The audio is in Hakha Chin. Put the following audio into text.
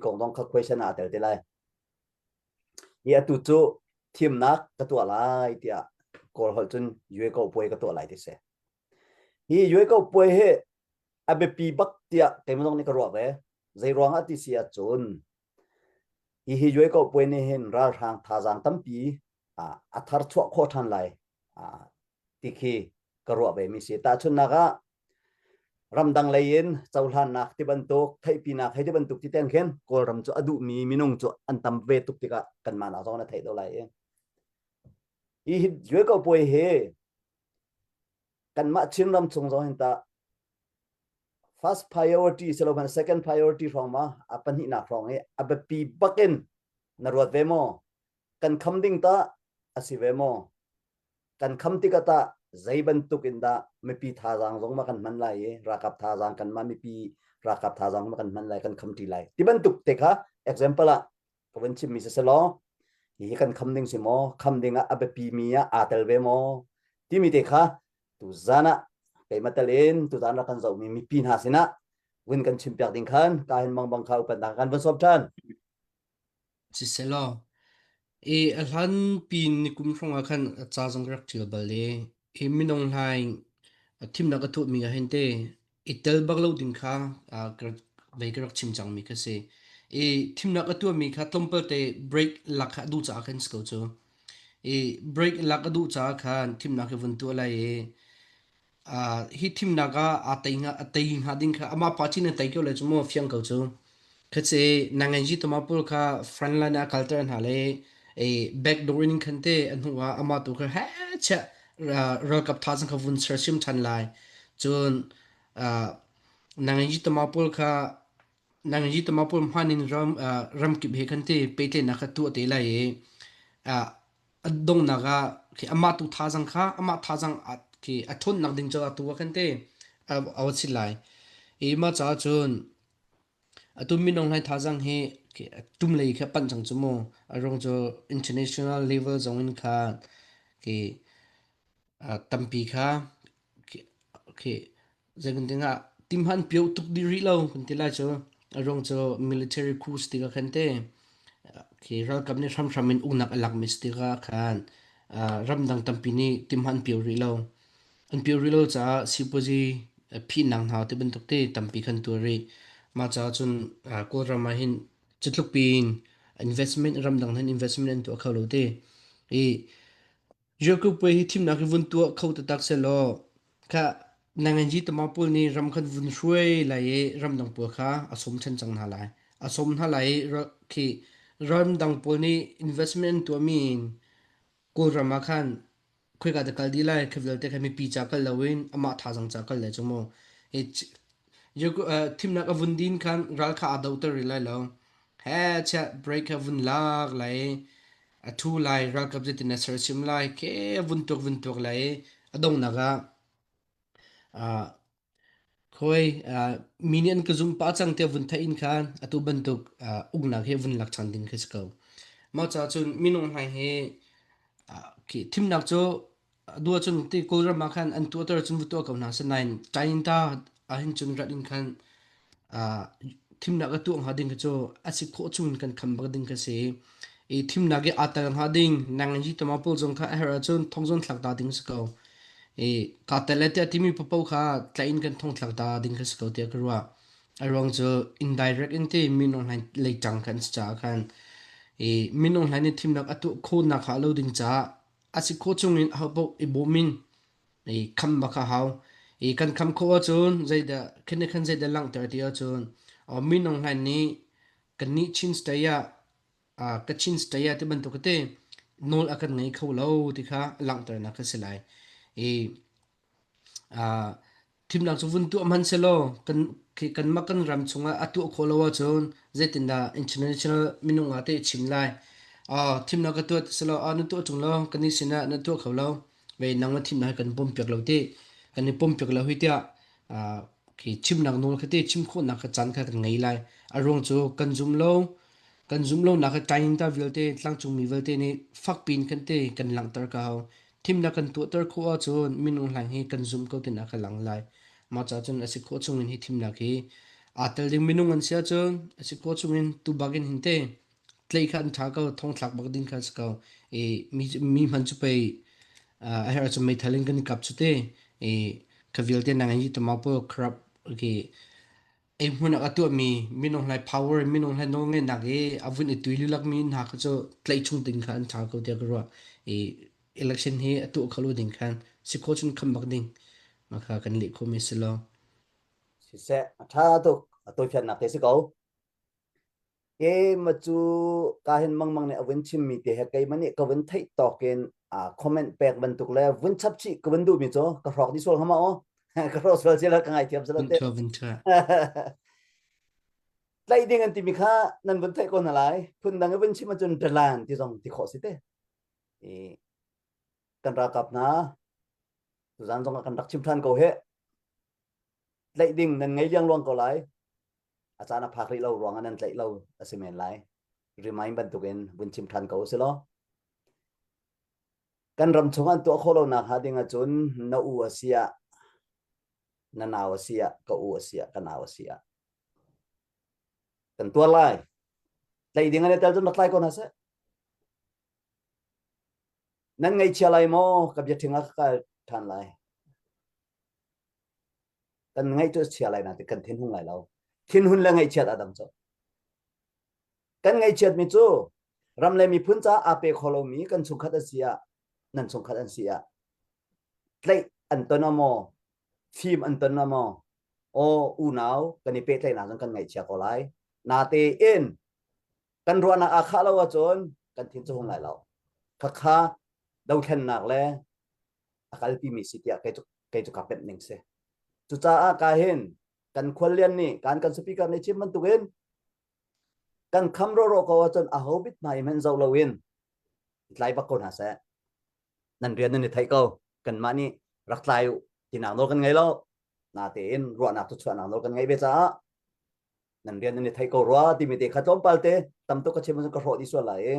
kong zong kha question ah aa tel te lai. Hi atu cu thimnak ka tuah lai tiah Kawl holh cun yue ko puai ka tuah lai ti si. Hi yue ko puai hi a biapi bak tiah keimah zong nih ka ruah ve. Zei ruang ah ti si ahcun hi hi yue ko puai nih hin ralhrang thazaang tampi a thar chuah khawh ṭhan lai ti khi ka ruah ve mi si. Tahchunhnak ah ramdang lei in cohlannak ti bantuk theihpinak hei ti bantuk ti teng khin Kawlram cu a duhmi minung cu an tam ve tuk tikah kanmah nak zong na theih do lai i hi hi ko puai hi kanmah Chinram chung zong hin ta first priority si lo hmanh second priority hrawng ma a pahnihnak hrawng hi a biapi bakin na ruat ve maw kan kham ding ta a si ve maw Kan kham tikah tah zei bantuk in dah mipi thazaang zong ma kan hman lai i ralkap thazaang kanmah mipi ralkap thazaang ma kan hman lai kan kham ṭi lai ti bantuk te kha example ah ka vun chimmi si selaw hihi kan kham ding si maw kham ding ah a biapi mi ah aa tel ve maw timi te kha tuzan ah keimah tel in tuzan rak kan zohmi mipi hna sinah vun kan chimpiak ding khan ka hin mang bang kha upatnak kan vun sawm ṭhan. Siselaw, i a hlan pin nikum hrawng ah khan a ca zong ka rak ṭial bal i hi minung hlai thimnak a tuahmi ah hin te i tel bak lo ding kha ka rak vei ka rak chim cangmi kha si. I thimnak a tuahmi kha tlawmpal te break lak kha a duh caah khan si ko cu. I break lak a duh caah khan thimnak hi vun tuah lai i Hi thimnak ah aa tei hnga a tei hnga ding kha amah pa chin a tei ko lai cu maw fiang ko cu. Khace nanganji tama pawl kha frontline ah kalter hna le e backdoor in khan te a hnu ah amah tu kha he chia ralkap tha zang kha vun sersiam than lai. Cun nanganji tama pawl kha nanganji tama pawl hman in ram ramkip he khan te pehtlaihnak kha tuah te lai i a donghnak ah khi amah tu thazaang kha amah thazaang khi a ṭhawnnak ding cu atu ah khan te a a si lai. I mah caah cun atu minung hlai thazaang hi khi a tum lei khi a panh cang cu mu. A ruang cu international level zong in khan khi tampi kha khi Zeitin ah timhan pio tuk dih rih lo kan ti lai cu. A ruang cu military coups tikah khan te khi ralkap nih hramhram in uknak a lakmi si tikah khan ramdang tampi nih timhan pio rih lo. An pio rih lo caah sipuazi phihnak hna ti bantuk te tampi khan tuah rih. Mah caah cun Kawlram ah hin cutluk piin investment ramdang hin investment an tuah kho lo te. I Jacob puai hi thimnak hi vun tuah kho taktak sehlaw kha nanganji tama pawl nih ram khan vun hruai lai i ramdang pawl kha a sawm ṭhan cang hna lai. A sawm hna lai i khi ramdang pawl nih investment an tuahmi in Kawlram ah khan khoika dah kal dih lai khi vialte kha mipi ca kal loin amah thazaang ca kal lai cu mu. Hi thimnak a vun din khan ral kha aa doter rih lai lo. He chiah break kha vun lak lai i a ṭhu lai ralkap zeitin a sersiam lai ke vun tuak vun tuak lai i a donghnak ah ah khawi mi nih an ka zumh pah cang tiah vun theih in khan atu bantuk uknak hi vun lak ṭhan ding khi si ko. Mah caah cun minung hna hi khi thimnak cu dua cun ti Kawlram ah khan an tuahter cun va tuah ko hna sinain China ahhin cun rat in khan thimnak a tuah hnga ding kha cu a si khawh chung in kan kham bak ding kha si. I thimnak i aa tel hnga ding nang hi tama pawl zong kha a herh ahcun thong zong thlak ta ding si ko. I kaa tel le tiah timi paoh kha tlaih in kan thong thlak ta ding kha si ko tiah ka ruah. A ruang cu indirect in ti minung hlai lei ṭang khan si caah khan i minung hlai nih thimnak a tuah khawhnak kha a lo ding caah a si khawh chung in ahopaoh i bawm in i kham bak a hau. I kan kham khawh ahcun zeidah khin khan zeidah langhter ti ahcun minung hlai nih kannih Chin State ah Kachin State ah ti bantuk te nawl a kan ngei kho lo ti kha langhternak a si lai. I Thimnak cu vun tuah hmanh sehlaw kan kanmah kan ram chungah a tuah khawh lo ahcun zeitindah international minung ah teh chim lai. Thimnak ka tuah ti selaw na tuah ṭung lo kan nih sinah na tuah kho lo ve nangmah thimnak hi kan pom piak lo ti kan i pom piak lo hi tiah khi chimnak nawl kha te chim khawhnak kha caan kha kan ngei lai. A ruang cu kan zum lo kan zum lonak kha ṭainta vialte tlangcungmi vialte nih fakpi in kan te kan langhter ka hau. Thimnak kan tuahter khawh ahcun minung hlang hi kan zum ko tinak a lang lai. Mah caah cun a si khawh chungin hi thimnak hi Aa tel ding minung an si ahcun a si khawh chungin tu bakin hin te tlaih kha an ṭha ko, thongthlak bak ding kha a si ko. I mi mi hman cu pei a herh ahcun meithal in kan i kap cu te. I kha vialte nang hi tama pawl corrupt khi ei hmun ah a tuahmi minung hlai power minung hlai nawlngeihnak i a vun i tui lulakmi hna kha cu tlaih chung ding kha an ṭha ko tiah ka ruah. I election hi a tuah kho lo ding khan si khawh cun kham bak ding mah kha kan leh khawhmi si lo. Siseh, a ṭha tuk. A tawifiannak te si ko. Keimah cu kahin mangmang nih a vun chimmi te he keimah nih ka vun theih tawk in comment pek bantuk le vun chap chih ka vun duhmi cu ka hrawk dih sual hnga ma aw ka hrawk sual sia ka ngaithiam sala te. Vun ṭha. Tlaih ding an timi kha nan vun theih ko hna lai. Phundang i vun chim ahcun dalan ti zong ti khawh si te. I kan ralkap hna tuzan zong ah kan rak chim ṭhan ko hih. Tlaih ding nan ngei liangluang ko lai. A caan a phak rih lo ruangah nan tlaih lo a si men lai. Remind bantukin vun chim ṭhan ko si law. Kan ram chung an tuah khawh lonak hnga ding ahcun na u a si ah, na nau a si ah, ka u a si ah, ka nau a si ah. Kan tuar lai. Tlaih ding an i tel cun rak tlai ko hna seh. Nan ngaihchia lai maw? Ka bia ṭhing ah ka kal ṭhan lai. Kan ngaih cu chia lai nain kan thinhung lai lo. Thinhun le ngaihchiat a dang cu. Kan ngaihchiatmi cu ram le miphun caah aa pe kho lomi kan chungkhat an si ah, nan chungkhat an si ah, tlaih an ton ah maw, fim an ton ah maw, aw unau kan i pehtlaihnak zong kan ngaihchia ko lai. Natein kan ruahnak aa khah lo ahcun kan thin cu hung lai lo. Khakha dothlennak le a kalpimi si tiah kei cu kei cu ka pemh ning si. Cucaah ka hin kan khuallian nih kan kan speaker nih chim bantukin kan kham rawraw ko ahcun aho bit hmai hmanh zoh loin tlai bak ko hna seh. Nan rian nan i theih ko. Kanmah nih rak tlai u tinak nawl kan ngei lo. Natein ruahnak cu chuahnak nawl kan ngeih ve caah nan rian nan i theih ko rua timi te kha tlawmpal te tam tuk ka chim ahcun ka hrawh dih sual lai i.